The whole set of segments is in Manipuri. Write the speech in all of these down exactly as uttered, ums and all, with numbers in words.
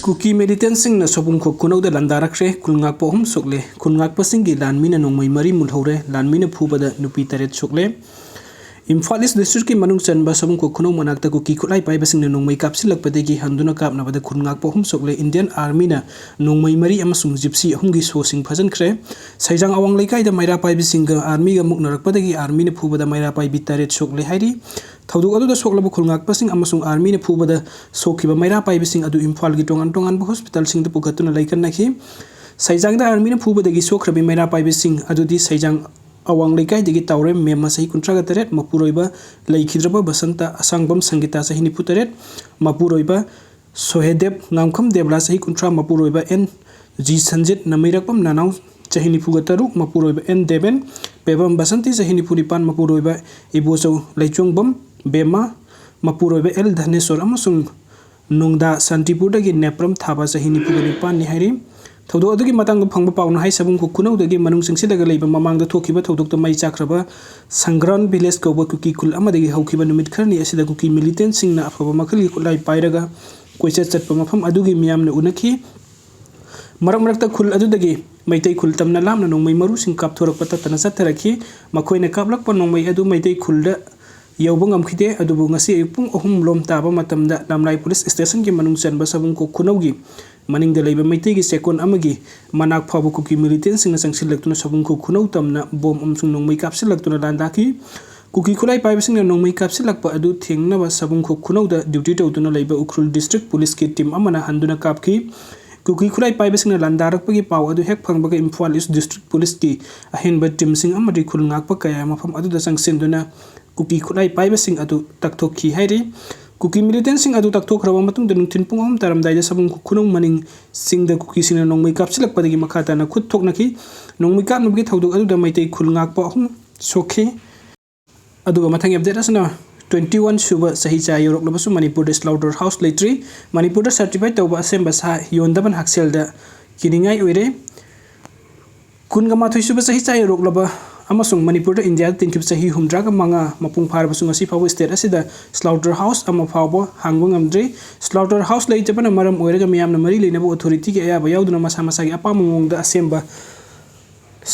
ꯀꯨꯀꯤ ꯃꯤꯂꯤꯇꯦꯟꯁꯤꯡꯅ ꯁꯣꯕꯨꯡꯈꯣꯛ ꯈꯨꯅꯧꯗ ꯂꯥꯟꯗꯥꯔꯛꯈ꯭ꯔꯦ꯫ ꯈꯨꯜ ꯉꯥꯛꯄ ꯑꯍꯨꯝ ꯁꯣꯛꯂꯦ꯫ ꯈꯨꯜ ꯉꯥꯛꯄꯁꯤꯡꯒꯤ ꯂꯥꯟꯃꯤꯅ ꯅꯣꯡꯃꯩ ꯃꯔꯤ ꯃꯨꯜꯍꯧꯔꯦ꯫ ꯂꯥꯟꯃꯤꯅ ꯐꯨꯕꯗ ꯅꯨꯄꯤ ꯇꯔꯦꯠ ꯁꯣꯛꯂꯦ꯫ ꯏꯝꯐꯥꯜ ꯏꯁ ꯗꯤꯁꯇ꯭ꯔꯤꯛꯀꯤ ꯃꯅꯨꯡ ꯆꯟꯕ ꯁꯣꯕꯨꯡꯈꯣꯛ ꯈꯨꯅꯧ ꯃꯅꯥꯛꯇ ꯀꯨꯀꯤ ꯈꯨꯠꯂꯥꯏ ꯄꯥꯏꯕꯁꯤꯡꯅ ꯅꯣꯡꯃꯩ ꯀꯥꯞꯁꯤꯜꯂꯛꯄꯗꯒꯤ ꯍꯟꯗꯨꯅ ꯀꯥꯞꯅꯕꯗ ꯈꯨꯜ ꯉꯥꯛꯄ ꯑꯍꯨꯝ ꯁꯣꯛꯂꯦ꯫ ꯏꯟꯗꯤꯌꯟ ꯑꯥꯔꯃꯤꯅ ꯅꯣꯡꯃꯩ ꯃꯔꯤ ꯑꯃꯁꯨꯡ ꯖꯤꯞꯁꯤ ꯑꯍꯨꯝꯒꯤ ꯁꯣꯁꯤꯡ ꯐꯥꯖꯤꯟꯈ꯭ꯔꯦ꯫ ꯁꯩꯖꯥꯡ ꯑꯋꯥꯡ ꯂꯩꯀꯥꯏꯗ ꯃꯩꯔꯥ ꯄꯥꯏꯕꯁꯤꯡꯒ ꯑꯥꯔꯃꯤꯒ ꯃꯨꯛꯅꯔꯛꯄꯗꯒꯤ ꯑꯥꯔꯃꯤꯅ ꯐꯨꯕꯗ ꯃꯩꯔꯥ ꯄꯥꯏꯕꯤ ꯇꯔꯦꯠ ꯁꯣꯛꯂꯦ ꯍꯥꯏꯔꯤ꯫ ꯊꯧꯗꯣꯛ ꯑꯗꯨꯗ ꯁꯣꯛꯂꯕ ꯈꯨꯜ ꯉꯥꯛꯄꯁꯤꯡ ꯑꯃꯁꯨꯡ ꯑꯥꯔꯃꯤꯅ ꯐꯨꯕꯗ ꯁꯣꯛꯈꯤꯕ ꯃꯩꯔꯥ ꯄꯥꯏꯕꯁꯤꯡ ꯑꯗꯨ ꯏꯝꯐꯥꯜꯒꯤ ꯇꯣꯉꯥꯟ ꯇꯣꯉꯥꯟꯕ ꯍꯣꯁꯄꯤꯇꯥꯜꯁꯤꯡꯗ ꯄꯨꯈꯠꯇꯨꯅ ꯂꯩꯈꯠꯅꯈꯤ꯫ ꯁꯩꯖꯥꯡꯗ ꯑꯥꯔꯃꯤꯅ ꯐꯨꯕꯗꯒꯤ ꯁꯣꯛꯈ꯭ꯔꯕꯤ ꯃꯩꯔꯥ ꯄꯥꯏꯕꯁꯤꯡ ꯑꯗꯨꯗꯤ ꯁꯩꯖꯥꯡ ꯑꯋꯥꯡ ꯂꯩꯀꯥꯏꯗꯒꯤ ꯇꯥꯎꯔꯦꯝ ꯃꯦꯝꯃ ꯆꯍꯤ ꯀꯨꯟꯊ꯭ꯔꯥꯒ ꯇꯔꯦꯠ, ꯃꯄꯨꯔꯣꯏꯕ ꯂꯩꯈꯤꯗ꯭ꯔꯕ ꯕꯁꯟꯇ, ꯑꯁꯥꯡꯕꯝ ꯁꯪꯒꯤꯇꯥ ꯆꯍꯤ ꯅꯤꯐꯨ ꯇꯔꯦꯠ, ꯃꯄꯨꯔꯣꯏꯕ ꯁꯣꯍꯦꯗꯦꯕ, ꯉꯥꯝꯈꯝ ꯗꯦꯕꯂꯥ ꯆꯍꯤ ꯀꯨꯟꯊ꯭ꯔꯥ, ꯃꯄꯨꯔꯣꯏꯕ ꯑꯦꯟ ꯖꯤ ꯁꯟꯖꯤꯠ, ꯅꯃꯩꯔꯛꯄꯝ ꯅꯅꯥꯎ ꯆꯍꯤ ꯅꯤꯐꯨꯒ ꯇꯔꯨꯛ, ꯃꯄꯨꯔꯣꯏꯕ ꯑꯦꯟ ꯗꯦꯕꯦꯟ, ꯄꯦꯕꯝ ꯕꯁꯟꯇꯤ ꯆꯍꯤ ꯅꯤꯐꯨ ꯅꯤꯄꯥꯟ, ꯃꯄꯨꯔꯣꯏꯕ ꯏꯕꯣꯆꯧ ꯂꯩꯆꯣꯡꯕꯝ ꯕꯦꯝꯃ, ꯃꯄꯨꯔꯣꯏꯕ ꯑꯦꯜ ꯙꯅꯦꯁꯣꯔ ꯑꯃꯁꯨꯡ ꯅꯣꯡꯗꯥ ꯁꯥꯟꯇꯤꯄꯨꯔꯗꯒꯤ ꯅꯦꯄ꯭ꯔꯝ ꯊꯥꯕ ꯆꯍꯤ ꯅꯤꯐꯨꯒ ꯅꯤꯄꯥꯟꯅꯤ ꯍꯥꯏꯔꯤ꯫ ꯊꯧꯗꯣꯛ ꯑꯗꯨꯒꯤ ꯃꯇꯥꯡꯗ ꯐꯪꯕ ꯄꯥꯎꯅ ꯍꯥꯏ, ꯁꯕꯨꯡꯈꯣꯛ ꯈꯨꯅꯧꯗꯒꯤ ꯃꯅꯨꯡ ꯆꯪꯁꯤꯜꯂꯒ ꯂꯩꯕ ꯃꯃꯥꯡꯗ ꯊꯣꯛꯈꯤꯕ ꯊꯧꯗꯣꯛꯇ ꯃꯩ ꯆꯥꯛꯈ꯭ꯔꯕ ꯁꯪꯒ꯭ꯔꯥꯟ ꯚꯤꯂꯦꯖ ꯀꯧꯕ ꯀꯨꯀꯤ ꯈꯨꯜ ꯑꯃꯗꯒꯤ ꯍꯧꯈꯤꯕ ꯅꯨꯃꯤꯠ ꯈꯔꯅꯤ ꯑꯁꯤꯗ ꯀꯨꯀꯤ ꯃꯤꯂꯤꯇꯦꯟꯁꯤꯡꯅ ꯑꯐꯕ ꯃꯈꯜꯒꯤ ꯈꯨꯠꯂꯥꯏ ꯄꯥꯏꯔꯒ ꯀꯣꯏꯆꯠ ꯆꯠꯄ ꯃꯐꯝ ꯑꯗꯨꯒꯤ ꯃꯤꯌꯥꯝꯅ ꯎꯅꯈꯤ꯫ ꯃꯔꯛ ꯃꯔꯛꯇ ꯈꯨꯜ ꯑꯗꯨꯗꯒꯤ ꯃꯩꯇꯩ ꯈꯨꯜ ꯇꯝꯅ ꯂꯥꯞꯅ ꯅꯣꯡꯃꯩ ꯃꯔꯨꯁꯤꯡ ꯀꯥꯞꯊꯣꯔꯛꯄ ꯇꯠꯇꯅ ꯆꯠꯊꯔꯛꯈꯤ꯫ ꯃꯈꯣꯏꯅ ꯀꯥꯞꯂꯛꯄ ꯅꯣꯡꯃꯩ ꯑꯗꯨ ꯃꯩꯇꯩ ꯈꯨꯜꯗ ꯌꯧꯕ ꯉꯝꯈꯤꯗꯦ꯫ ꯑꯗꯨꯕꯨ ꯉꯁꯤ ꯑꯌꯨꯛ ꯄꯨꯡ ꯑꯍꯨꯝ ꯂꯣꯝ ꯇꯥꯕ ꯃꯇꯝꯗ ꯂꯝꯂꯥꯏ ꯄꯨꯂꯤꯁ ꯁ꯭ꯇꯦꯁꯟꯒꯤ ꯃꯅꯨꯡ ꯆꯟꯕ ꯁꯕꯨꯡꯈꯣꯛ ꯈꯨꯅꯧꯒꯤ ꯃꯅꯤꯡꯗ ꯂꯩꯕ ꯃꯩꯇꯩꯒꯤ ꯆꯦꯛꯀꯣꯟ ꯑꯃꯒꯤ ꯃꯅꯥꯛ ꯐꯥꯎꯕ ꯀꯨꯀꯤ ꯃꯤꯂꯤꯇꯦꯟꯁꯤꯡꯅ ꯆꯪꯁꯤꯜꯂꯛꯇꯨꯅ ꯁꯕꯨꯡꯈꯣꯛ ꯈꯨꯅꯧ ꯇꯝꯅ ꯕꯣꯝ ꯑꯃꯁꯨꯡ ꯅꯣꯡꯃꯩ ꯀꯥꯞꯁꯤꯜꯂꯛꯇꯨꯅ ꯂꯥꯟꯗꯥꯈꯤ꯫ ꯀꯨꯀꯤ ꯈꯨꯠꯂꯥꯏ ꯄꯥꯏꯕꯁꯤꯡꯅ ꯅꯣꯡꯃꯩ ꯀꯥꯞꯁꯤꯜꯂꯛꯄ ꯑꯗꯨ ꯊꯦꯡꯅꯕ ꯁꯕꯨꯡꯈꯣꯛ ꯈꯨꯅꯧꯗ ꯗ꯭ꯌꯨꯇꯤ ꯇꯧꯗꯨꯅ ꯂꯩꯕ ꯎꯈ꯭ꯔꯨꯜ ꯗꯤꯁꯇ꯭ꯔꯤꯛ ꯄꯨꯂꯤꯁꯀꯤ ꯇꯤꯝ ꯑꯃꯅ ꯍꯟꯗꯨꯅ ꯀꯥꯞꯈꯤ꯫ ꯀꯨꯀꯤ ꯈꯨꯠꯂꯥꯏ ꯄꯥꯏꯕꯁꯤꯡꯅ ꯂꯥꯟꯗꯥꯔꯛꯄꯒꯤ ꯄꯥꯎ ꯑꯗꯨ ꯍꯦꯛ ꯐꯪꯕꯒ ꯏꯝꯐꯥꯜ ꯏꯁ ꯗꯤꯁꯇ꯭ꯔꯤꯛ ꯄꯨꯂꯤꯁꯀꯤ ꯑꯍꯦꯟꯕ ꯇꯤꯝꯁꯤꯡ ꯑꯃꯗꯤ ꯈꯨꯜ ꯉꯥꯛꯄ ꯀꯌꯥ ꯃꯐꯝ ꯑꯗꯨꯗ ꯆꯪꯁꯤꯟꯗꯨꯅ ꯀꯨꯀꯤ ꯈꯨꯠꯂꯥꯏ ꯄꯥꯏꯕꯁꯤꯡ ꯑꯗꯨ ꯇꯛꯊꯣꯛꯈꯤ ꯍꯥꯏꯔꯤ꯫ ꯀꯨꯀꯤ ꯃꯤꯂꯤꯇꯦꯟꯁꯤꯡ ꯑꯗꯨ ꯇꯛꯊꯣꯛꯈ꯭ꯔꯕ ꯃꯇꯨꯡꯗ ꯅꯨꯡꯊꯤꯜ ꯄꯨꯡ ꯑꯍꯨꯝ ꯇꯥꯔꯝꯗꯥꯏꯗ ꯁꯕꯨꯡꯈꯣꯛ ꯈꯨꯅꯧ ꯃꯅꯤꯡ ꯆꯤꯡꯗ ꯀꯨꯀꯤꯁꯤꯡꯅ ꯅꯣꯡꯃꯩ ꯀꯥꯞꯁꯤꯜꯂꯛꯄꯗꯒꯤ ꯃꯈꯥ ꯇꯥꯅ ꯈꯨꯠ ꯊꯣꯛꯅꯈꯤ꯫ ꯅꯣꯡꯃꯩ ꯀꯥꯞꯅꯕꯒꯤ ꯊꯧꯗꯣꯛ ꯑꯗꯨꯗ ꯃꯩꯇꯩ ꯈꯨꯜ ꯉꯥꯛꯄ ꯑꯍꯨꯝ ꯁꯣꯛꯈꯤ꯫ ꯑꯗꯨꯒ ꯃꯊꯪꯒꯤ ꯑꯞꯗꯦꯠ ꯑꯁꯤꯅ ꯇ꯭ꯋꯦꯟꯇꯤ ꯋꯥꯟ ꯁꯨꯕ ꯆꯍꯤꯆꯥ ꯌꯧꯔꯛꯂꯕꯁꯨ ꯃꯅꯤꯄꯨꯔꯗ ꯁ꯭ꯂꯥꯎꯇꯔ ꯍꯥꯎꯁ ꯂꯩꯇ꯭ꯔꯤ꯫ ꯃꯅꯤꯄꯨꯔꯗ ꯁꯔꯇꯤꯐꯥꯏ ꯇꯧꯕ ꯑꯁꯦꯝꯕ ꯁꯥ ꯌꯣꯟꯗꯕꯅ ꯍꯛꯁꯦꯜꯗ ꯀꯤꯅꯤꯡꯉꯥꯏ ꯑꯣꯏꯔꯦ꯫ ꯀꯨꯟꯒ ꯃꯥꯊꯣꯏ ꯁꯨꯕ ꯆꯍꯤꯆꯥ ꯌꯧꯔꯛꯂꯕ ꯑꯃꯁꯨꯡ ꯃꯅꯤꯄꯨꯔꯗ ꯏꯟꯗꯤꯌꯥꯗ ꯇꯤꯟꯈꯤꯕ ꯆꯍꯤ ꯍꯨꯝꯗ꯭ꯔꯥꯒ ꯃꯉꯥ ꯃꯄꯨꯡ ꯐꯥꯔꯕꯁꯨ ꯉꯁꯤ ꯐꯥꯎꯕ state ꯑꯁꯤꯗ slaughter house ꯑꯃ ꯐꯥꯎꯕ ꯍꯥꯡꯕ ꯉꯝꯗ꯭ꯔꯤ꯫ Slaughter house ꯂꯩꯇꯕꯅ ꯃꯔꯝ ꯑꯣꯏꯔꯒ ꯃꯤꯌꯥꯝꯅ ꯃꯔꯤ ꯂꯩꯅꯕ authorityꯒꯤ ꯑꯌꯥꯕ ꯌꯥꯎꯗꯅ ꯃꯁꯥ ꯃꯁꯥꯒꯤ ꯑꯄꯥꯝꯕ ꯃꯑꯣꯡꯗ ꯑꯁꯦꯝꯕ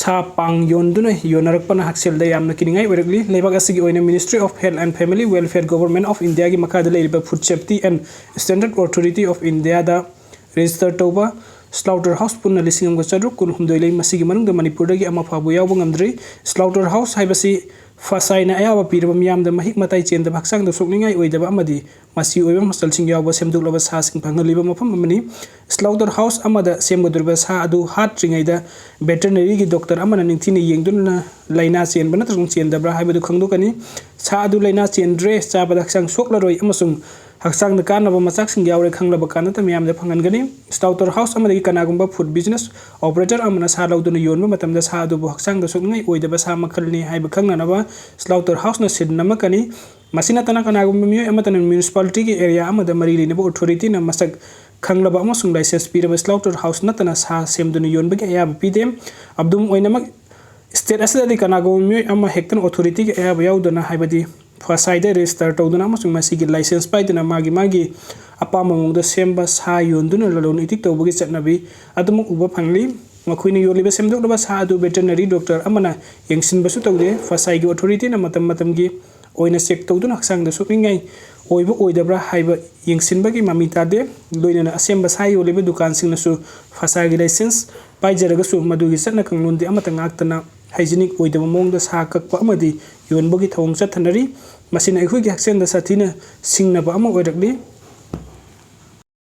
ꯁꯥ ꯄꯥꯡ ꯌꯣꯟꯗꯨꯅ ꯌꯣꯟꯅꯔꯛꯄꯅ ꯍꯛꯁꯦꯜꯗ ꯌꯥꯝꯅ ꯀꯤꯅꯤꯡꯉꯥꯏ ꯑꯣꯏꯔꯛꯂꯤ꯫ ꯂꯩꯕꯥꯛ ꯑꯁꯤꯒꯤ ꯑꯣꯏꯅ Ministry of Health and Family Welfare, Government of Indiaꯒꯤ ꯃꯈꯥꯗ ꯂꯩꯔꯤꯕ Food Safety and Standard Authority of Indiaꯗ register ꯇꯧꯕ slaughter house ꯄꯨꯟꯅ ꯂꯤꯁꯤꯡ ꯑꯃꯒ ꯆꯥꯇ꯭ꯔꯨꯛ ꯀꯨꯟꯍꯨꯝꯗꯣꯏ ꯂꯩ꯫ ꯃꯁꯤꯒꯤ ꯃꯅꯨꯡꯗ ꯃꯅꯤꯄꯨꯔꯗꯒꯤ ꯑꯃ ꯐꯥꯎꯕ ꯌꯥꯎꯕ ꯉꯝꯗ꯭ꯔꯤ꯫ Slaughter house ꯍꯥꯏꯕꯁꯤ ꯐꯁꯥꯏꯅ ꯑꯌꯥꯕ ꯄꯤꯔꯕ ꯃꯤꯌꯥꯝꯗ ꯃꯍꯤꯛ ꯃꯇꯥꯏ ꯆꯦꯟꯗꯕ, ꯍꯛꯆꯥꯡꯗ ꯁꯣꯛꯅꯤꯡꯉꯥꯏ ꯑꯣꯏꯗꯕ ꯑꯃꯗꯤ ꯃꯆꯤ ꯑꯣꯏꯕ ꯃꯆꯜꯁꯤꯡ ꯌꯥꯎꯕ ꯁꯦꯝꯗꯣꯛꯂꯕ ꯁꯥꯁꯤꯡ ꯐꯪꯍꯜꯂꯤꯕ ꯃꯐꯝ ꯑꯃꯅꯤ꯫ Slaughter house ꯑꯃꯗ ꯁꯦꯝꯒꯗꯧꯔꯤꯕ ꯁꯥ ꯑꯗꯨ ꯍꯥꯠꯇ꯭ꯔꯤꯉꯩꯗ veterineryꯒꯤ doctor ꯑꯃꯅ ꯅꯤꯡꯊꯤꯅ ꯌꯦꯡꯗꯨꯅ ꯂꯥꯏꯅꯥ ꯆꯦꯟꯕ ꯅꯠꯇ꯭ꯔꯒ ꯆꯦꯟꯗꯕ꯭ꯔꯥ ꯍꯥꯏꯕꯗꯨ ꯈꯪꯗꯣꯛꯀꯅꯤ꯫ ꯁꯥ ꯑꯗꯨ ꯂꯥꯏꯅꯥ ꯆꯦꯟꯗ꯭ꯔꯦ, ꯆꯥꯕꯗ ꯍꯛꯆꯥꯡ ꯁꯣꯛꯂꯔꯣꯏ ꯑꯃꯁꯨꯡ ꯍꯛꯆꯥꯡꯗ ꯀꯥꯟꯅꯕ ꯃꯆꯥꯛꯁꯤꯡ ꯌꯥꯎꯔꯦ ꯈꯪꯂꯕ ꯀꯥꯟꯗꯇ ꯃꯤꯌꯥꯝꯗ ꯐꯪꯍꯟꯒꯅꯤ꯫ Slaughter house ꯑꯃꯗꯒꯤ ꯀꯅꯥꯒꯨꯝꯕ food business operator ꯑꯃꯅ ꯁꯥ ꯂꯧꯗꯨꯅ ꯌꯣꯟꯕ ꯃꯇꯝꯗ ꯁꯥ ꯑꯗꯨꯕꯨ ꯍꯛꯆꯥꯡꯗ ꯁꯣꯛꯅꯤꯡꯉꯥꯏ ꯑꯣꯏꯗꯕ ꯁꯥ ꯃꯈꯜꯅꯤ ꯍꯥꯏꯕ ꯈꯪꯅꯅꯕ slaughter houseꯅ ꯁꯤꯟ ꯅꯝꯃꯛꯀꯅꯤ꯫ ꯃꯁꯤ ꯅꯠꯇꯅ ꯀꯅꯥꯒꯨꯝꯕ ꯃꯤꯑꯣꯏ ꯑꯃꯠꯇꯅ municipalityꯒꯤ area ꯑꯃꯗ ꯃꯔꯤ ꯂꯩꯅꯕ authorityꯅ ꯃꯁꯛ ꯈꯪꯂꯕ ꯑꯃꯁꯨꯡ license ꯄꯤꯔꯕ slaughter house ꯅꯠꯇꯅ ꯁꯥ ꯁꯦꯝꯗꯨꯅ ꯌꯣꯟꯕꯒꯤ ꯑꯌꯥꯕ ꯄꯤꯗꯦ꯫ ꯑꯗꯨꯝ ꯑꯣꯏꯅꯃꯛ, state ꯑꯁꯤꯗꯗꯤ ꯀꯅꯥꯒꯨꯝꯕ ꯃꯤꯑꯣꯏ ꯑꯃ ꯍꯦꯛꯇꯅ authorityꯒꯤ ꯑꯌꯥꯕ ꯌꯥꯎꯗꯅ, ꯍꯥꯏꯕꯗꯤ ꯐꯁꯥꯏꯗ register ꯇꯧꯗꯨꯅ ꯑꯃꯁꯨꯡ ꯃꯁꯤꯒꯤ license ꯄꯥꯏꯗꯨꯅ ꯃꯥꯒꯤ ꯃꯥꯒꯤ ꯑꯄꯥꯝꯕ ꯃꯑꯣꯡꯗ ꯁꯦꯝꯕ ꯁꯥ ꯌꯣꯟꯗꯨꯅ ꯂꯂꯣꯟ ꯏꯇꯤꯛ ꯇꯧꯕꯒꯤ ꯆꯠꯅꯕꯤ ꯑꯗꯨꯃꯛ ꯎꯕ ꯐꯪꯂꯤ꯫ ꯃꯈꯣꯏꯅ ꯌꯣꯜꯂꯤꯕ ꯁꯦꯝꯗꯣꯛꯂꯕ ꯁꯥ ꯑꯗꯨ veterinery doctor ꯑꯃꯅ ꯌꯦꯡꯁꯤꯟꯕꯁꯨ ꯇꯧꯗꯦ꯫ ꯐꯁꯥꯏꯒꯤ authorityꯅ ꯃꯇꯝ ꯃꯇꯝꯒꯤ ꯑꯣꯏꯅ check ꯇꯧꯗꯨꯅ ꯍꯛꯆꯥꯡꯗ ꯁꯣꯛꯅꯤꯡꯉꯥꯏ ꯑꯣꯏꯕ ꯑꯣꯏꯗꯕ꯭ꯔꯥ ꯍꯥꯏꯕ ꯌꯦꯡꯁꯤꯟꯕꯒꯤ ꯃꯃꯤ ꯇꯥꯗꯦ꯫ ꯂꯣꯏꯅꯅ ꯑꯁꯦꯝꯕ ꯁꯥ ꯌꯣꯜꯂꯤꯕ ꯗꯨꯀꯥꯟꯁꯤꯡꯅꯁꯨ ꯐꯁꯥꯏꯒꯤ license ꯄꯥꯏꯖꯔꯒꯁꯨ ꯃꯗꯨꯒꯤ ꯆꯠꯅ ꯀꯥꯡꯂꯣꯟꯗꯤ ꯑꯃꯠꯇ ꯉꯥꯛꯇꯅ hygienic ꯑꯣꯏꯗꯕ ꯃꯑꯣꯡꯗ ꯁꯥ ꯀꯛꯄ ꯑꯃꯗꯤ ꯌꯣꯟꯕꯒꯤ ꯊꯧꯑꯣꯡ ꯆꯠꯊꯅꯔꯤ꯫ ꯃꯁꯤꯅ ꯑꯩꯈꯣꯏꯒꯤ ꯍꯛꯁꯦꯜꯗ ꯁꯥꯊꯤꯅ ꯁꯤꯡꯅꯕ ꯑꯃ ꯑꯣꯏꯔꯛꯂꯤ꯫